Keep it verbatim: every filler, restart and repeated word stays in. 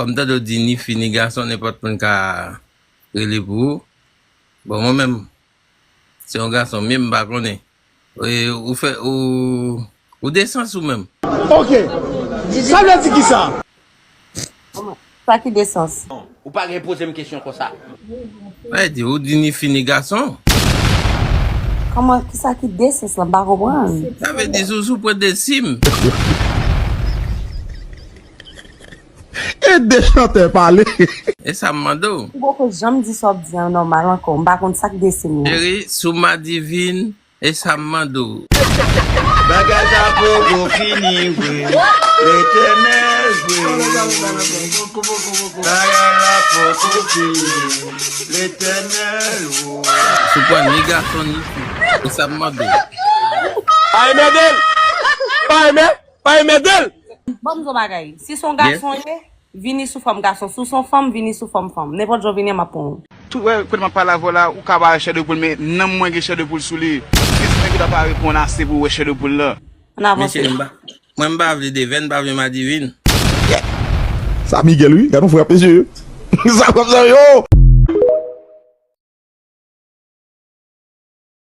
Kòm tande w di ni fi ni gason, nenpòt moun ka rele pou ou. Bon, mwen menm, se yon gason, men m pa konnen. E, ou fè, ou, ou de sans ou menm? Ok. Sa vle di ki sa? Sa ki de sans? Ou pa gen poze m kesyon konsa. Sa vle di, ou di ni fi ni gason. Kòman, ki sa ki de sans la? M pa konprann. Sa vle di, sou sou pran de sim. E de chantè pale. E sa m mande w. Ou poko janm di sa w ap di an nòmal ankò. M pa konn sa k de sim la. Cheri, sou madivin, e sa m mande w. Bagay sa poko fini vre. Letènèl vre. Bagay la poko fini. Letènèl vre. Sou pran ni gason ni fi. E sa m mande w. Pa enmède l! Pa enmè, pa enmède l! Ban m di w bagay. Si se yon gason ye, vini sou fòm gason. Si se yon fanm, vini sou fòm fanm. Nenpòt jan w vini an, m ap pran w. Tout wè kote m ap pale avè w la, ou ka pa wè chè de poul, men nanm mwen gen chè de poul sou li. Fizik mwen gentan pa reponn ase pou wè chè de poul la. Ann avanse. Mesye, m pa, mwen m pa vle devèn, m pa vle madivin. Sa Miguel wi, gade yon frè mesye. Sa kòm sa yo.